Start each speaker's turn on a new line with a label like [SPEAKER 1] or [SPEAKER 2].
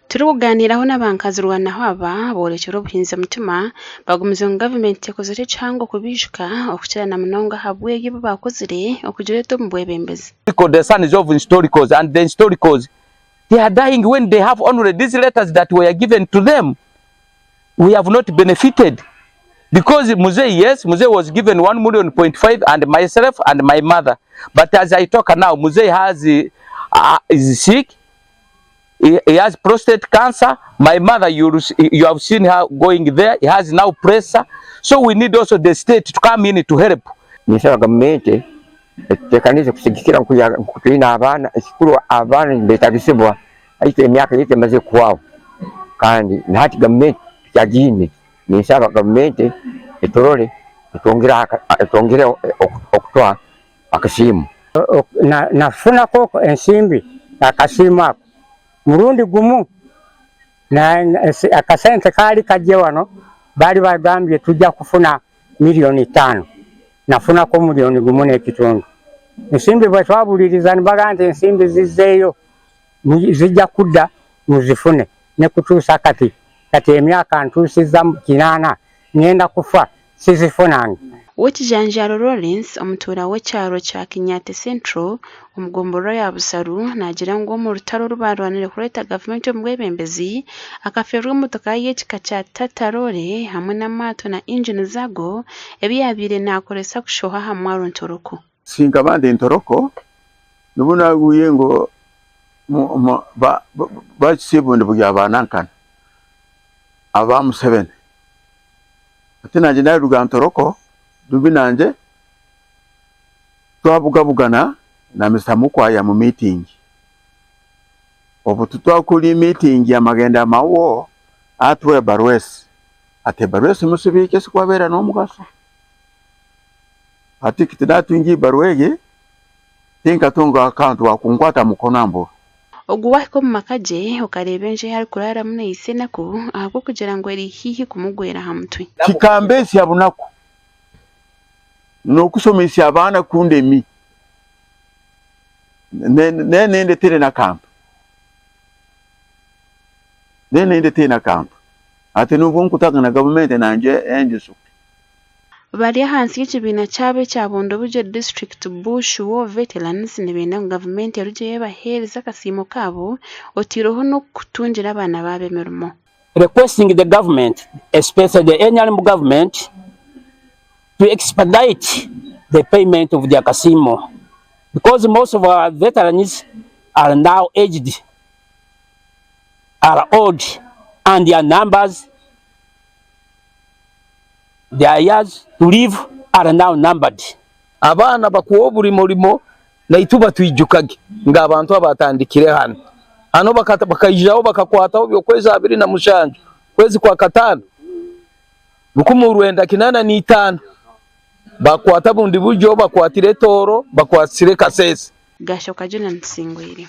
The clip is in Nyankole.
[SPEAKER 1] Turikugaaniiraho n'abankazirwanaho aba boorekire obuhinza mutima bagumize ngu gavumenti ekozire ekihango kubiijuka okukira na munonga ahabw'ebyo ebi baakozire okugireeta omu bwebembezi.
[SPEAKER 2] The sons of Historicals and the Historicals they are dying when they have only these letters that were given to them we have not benefited because Muzei yes Muzei was given 1 million point 5 and myself and my mother but as I talk now Muzei has uh, is sick he, he has prostate cancer my mother you, you have seen her going there he has now pressure so we need also the state to come in to help
[SPEAKER 3] Ninsaba gavumenti etuteekanize kusigikira nku twine abaana ekikuru abaana nibeetagisibwa haitu emyaka yaitu emazire kuhwaho kandi na hati gavumenti tukyagiine. Ninsaba gavumenti eturore etwongereho okutuha akasiimo.
[SPEAKER 4] Nafunako ensimbi akasiimo ako murundi gumu akasente kaali kajja wano baali bagambye tujja kufuna milioni itaano nafunako milioni gumu n'ekitundu. Ensimbi bwe twabuliriza nibagamba nti ensimbi zizzeeyo zijja kudda muzifune nekutuusa kati kati emyaka ntuusizza kinaana ngenda kufa sizifunanga.
[SPEAKER 1] Owekijanjaaro Lawrence omutuura w'ekyaro kya Kinyate Central omu gomborora ya Busaru naagira ngu omu rutaro oru baarwanire kureeta gavumenti omu bwebembezi akafeerwa emotoka ye y'ekika kya Tata Loore hamwe n'amaato na ingini zaago ebi yaabaire naakoresa kushoha aha mwaro Ntoroko.
[SPEAKER 5] Sinkaba ndi Ntoroko nibwo naaguye ngu bakisa obundi burya ba nankana aba Museveni. Hati nangye naruga Ntoroko Dubi nangye twabugabugana na Mister Mukwaya mu meeting. Obu titwakora meeting amagenda amawoo atuha ebaruwa esi, ati ebaruwa esi musibiike esikwabera n'omugaso. Hati tinatunga ebaruwa egi tinkatunga akantu akunkwata aha mukono ambu.
[SPEAKER 1] Ogu waahika omu maka gye okareeba enju ei arikuraaramu neeyitsa enaku ahabw'okugira ngu eri haihi kumugwera aha mutwe.
[SPEAKER 5] Kikambesya bunaku n'okushomesya abaana kunda emi n'enende teine n'akantu n'enende teine akantu hati nubwo nkutaka na gavumenti nangye enjisuke.
[SPEAKER 1] Bari ahansi y'ekibiina kyabo ekya Bundibugyo District Bush War Veterans nibenda ngu gavumenti erugyeyo ebaheereze akasiimo kaabo oteireho n'okutungira abaana baabo emirimo.
[SPEAKER 6] Requesting the government especially the NRM government to expedite the payment of the akasiimo because most of our veterans are now aged, are old and their numbers Their years to live are now numbered.
[SPEAKER 2] Abaana bakuha oburimorimo naitwe batwijukage ngu abantu abatandikire hanu hanu bakaijaho bakakwataho by'okwezi 27 kwezi kwa kataano 1985 bakwata bundi buryo bakwatire Tooro bakwasire Kasese.
[SPEAKER 1] Gashoka Julian Tusingwire.